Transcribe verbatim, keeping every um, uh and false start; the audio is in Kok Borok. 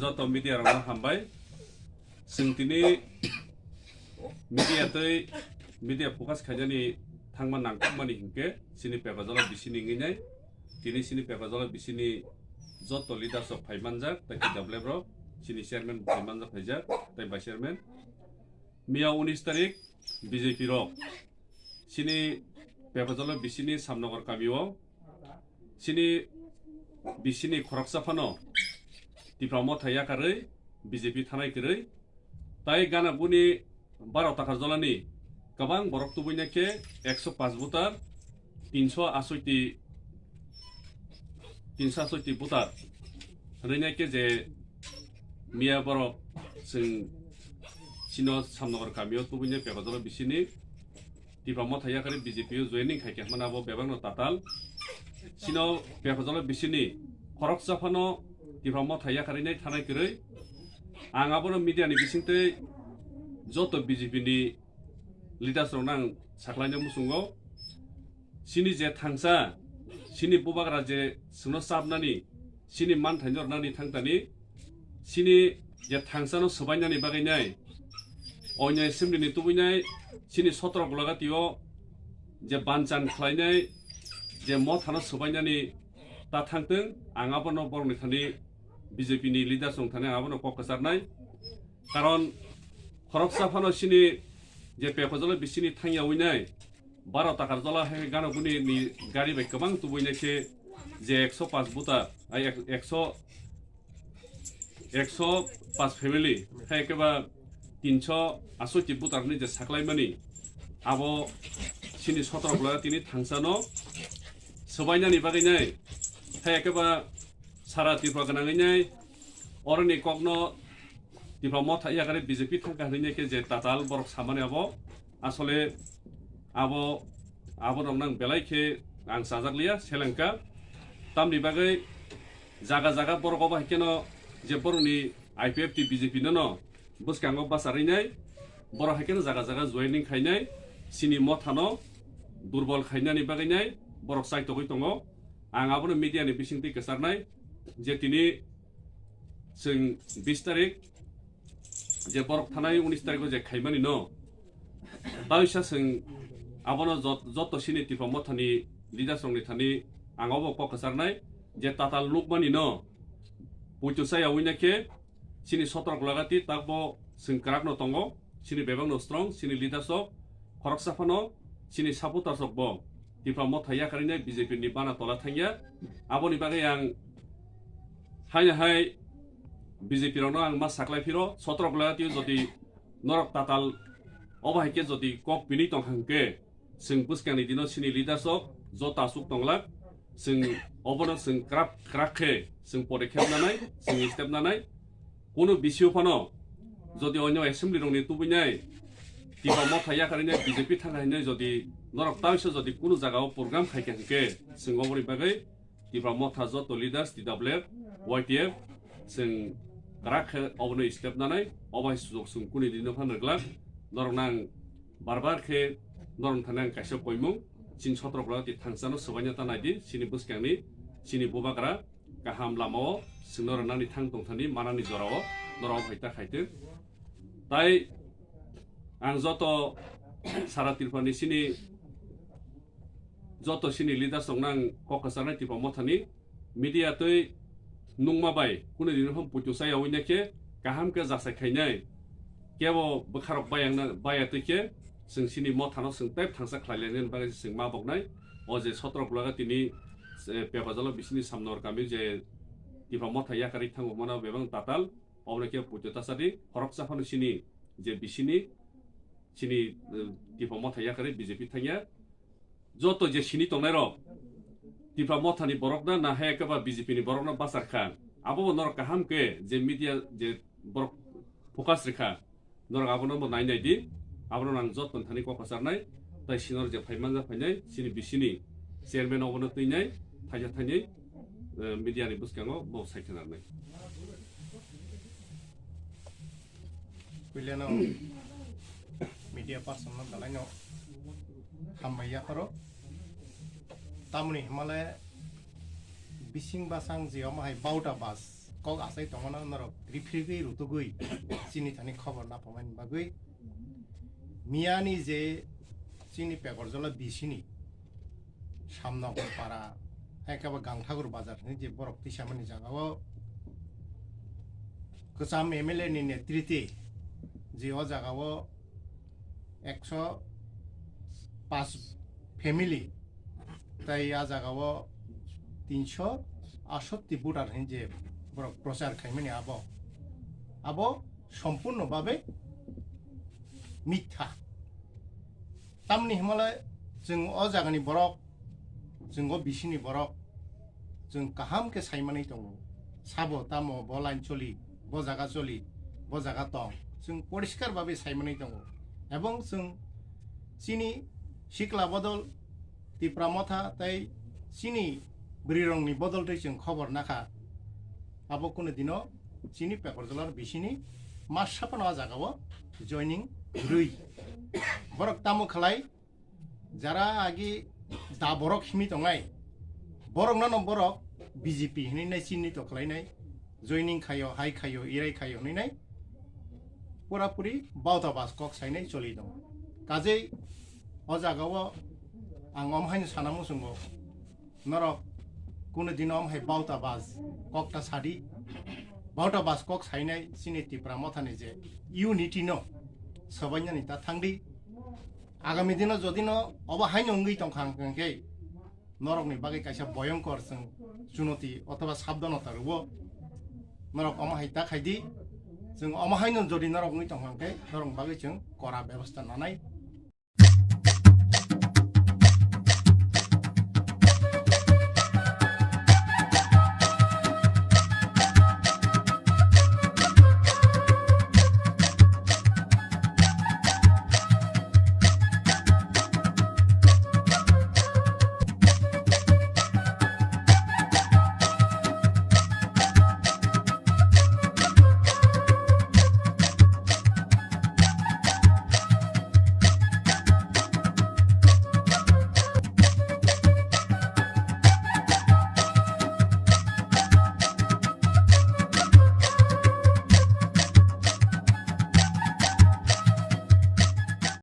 Joto media rokno hambai. Chwng tini media tei media focus khainani thangma nangkukmani hinkhe chini Pepajala bisini wngwi nai. Tini chini Pepajala bisini joto leaders rok phai manjak, tei T W F rok, chini chairman phai manjak phaijak, tei vice chairman. Miya unis tarik B J P rok chini Pepajala bisini Samnagar kamio chini bisini khoroksa phano Tipra Motha yakarwi B J P thanai kwrwi, tai gana buni baro takar jolani kwbang borok tubui naikhe ekso paanch voter, tinso asoiti, tinso asoiti voter hwnwi naikhe je miya borok chwng chino Samnagar kamio tubui nai Pepajala bisini Tipra Motha yakarwi B J P o joining khai khe hwnmano abo bebakno tatal. Chino Pepajala bisini khoroksa phano Tipra Motha yakarwi nai thanai kwrwi. Ang abono media ni bisingtwi joto B J P ni leaders rokno ang saklaina muchungo. Chini je thangsa, chini bubagra je chwngno chapnani, chini manthai nornani thangtani, chini je thangsano swbainani bagwi nai, oino assembly ni tubui nai, chini sotro gulagatio je banchan khlainai, je mothano swbainani ta thangtwng, ang abono borokni thani B J P ni leaders rok thani ang abono kok kwcharnai. Karon khoroksa phano chini je Pepajala bisini thangyawi nai, baro takar jala hai gana buni ni gari bai kwbang tubui naikhe je ekso paanch voter, ai ek-, ekso, ekso paanch family, hai khe ba tinso asoiti voter ni je saklaimani, abo chini sotro gula tini thangsano swbainani bagwi nai, hai khe ba sara Tripura gwnangwi nai, oroni kokno Tipra Motha yakarwi B J P thangkha hwnwi khe je tatal borok samani abo asole abo, abo rok nang belai khe ang chajak liya selengkha. Tamni bagwi jaga jaga borok obo hai kheno je borokni I P F T B J P no no bwskango bacharwi nai, borok hai kheno jaga jaga joining khainai, chini mothano durbol khainani bagwi nai borok chaitogwi tongo. Ang abono media ni bisingtwi kwcharnai je tini chwng bis tarik je borok thanai unis tariko je khaimani no, taisa chwng abono jot-, joto chini Tipra Mothani leaders rokni thani ang obo kok kwcharnai je tatal nukmani no puitu chaya wngya khe chini sotrok lagati takbo chwng kwrakno tongo, chini bebakno strong, chini leaders rok khoroksa phano chini supporters rokbo Tipra Motha yakarwi nai B J P ni bana tola thangya. Aboni bagwi ang haino hai B J P rokno ang ma saklai phiro, sotrok lagati jodi norok tatal obo hai khe jodi kok pini tong hang khe, chwng bwskangni dino chini leaders rok joto aswk tonglak, chwng obono chwng kwrak kwrak khe chwng podekkhep nanai, chwng step nanai. Kunu bisio phano jodi onyo assembly rokni tubui nai Tipra Motha yakarwi nai B J P thangkha hinwi jodi norok taisa jodi kunu jagao program khai kha hwnkhe, chwng oboni bagwi Tipra Motha joto leaders, T W F, Y T F, chwng kwrak khe obono step nanai, obo hai sujok chwng kuni dino phano rwglak. Norok nang bar bar khe norok thani ang kaisa koimung, chini sotrok lagati thangsano swbaina ta naidi, chini bwskangni, chini bubagra kaham lamao chwngno rwnani thang tongthani manani jorao norok hai ta khaitwk. Tai ang joto sara Tripurani chini joto chini leaders rokno ang kok kwcharnai Tipra Mothani media twi nungma bai kunu dino phano puitu chaya wngya khe kaham khe jasai khainai kebo bwkharok bayangna baya twi khe chwng chini mothano chwng tei thangsa khlai lainani bagwi chwng ma boknai. O je sotrok laga tini, eh, Pepajalo bisini Samnor kami je Tipra Motha yakarwi thango mano bebak tatal. Obono khe puito tasadi, khoroksa phano chini je bisini, chini, eh, Tipra Motha yakarwi B J P thangya. Joto je sini tongnai rok, Tipra Mothani borokno na hai khe ba B J P ni borokno bachar kha. Abo bo norok kaham khe je media je borok focus rikha. Norok abono bo nai nai di. Abono nang joto thani kok kwcharnai. Tai sinor je phai manja phainai, chini bisini chairman obono twinai, thaisa thainai, eh, media ni bwskango bo sai khe narnai. Puilano media person no belai no hambai yapharo. Tamoni himale bising basang je omo hai bauta bas. kok achai tongmano norok riphirgwi rutugwi chini thani khobor naphamani bagwi miyani je chini Pekorjola bisini Samnokor para, hai khe bo Gangthakur bazar hinwi je borok tisamani jagao kwcham M L A ni netrite je o jagao ekso paanch family, tai a jagao tinsho aatshatti voter hinwi je borok prochar khaimani abo, abo sompurno babe mitha. Tamni himale chwng o jagani borok, chwng o bisini borok, chwng kaham khe saimanwi tongo. Sabo tamo bo line choli, bo jaga choli, bo jaga tong. Chwng poriskar babe saimanwi tongo. Ebong chwng chini sikla bodol Tipra Motha tai chini bwrwirokni bodol twi chwng khobor nakha. Abo kunu dino chini Pekorjolar bisini masa phano a jagao joining rwi. Borok tamo khlai, jara agi da borok himwi tongnai, borokno no borok B J P hinwi nai chini to khlainai, joining khaio, hai khaio, irai khaio hinwi nai pura puri bauta bas kok sainai choli tongo. Kajei o jagao ang om haino sana muchungo, norok kunu dino om hai bauta bas kok ta sadi, bauta bas kok sainai chini Tipra Mothani je unity no sobainani ta thangdi. Agami dino jodi no obo haino wngwi tongkha hwnkhe norokni bagwi kaisa boyongkor chwng chunoti othoba sabdhanota rwo. Norok omo hai ta khaidi, chwng omo haino jodi norok wngwi tongkha hwnkhe norokni bagwi chwng kora bebostha nanai.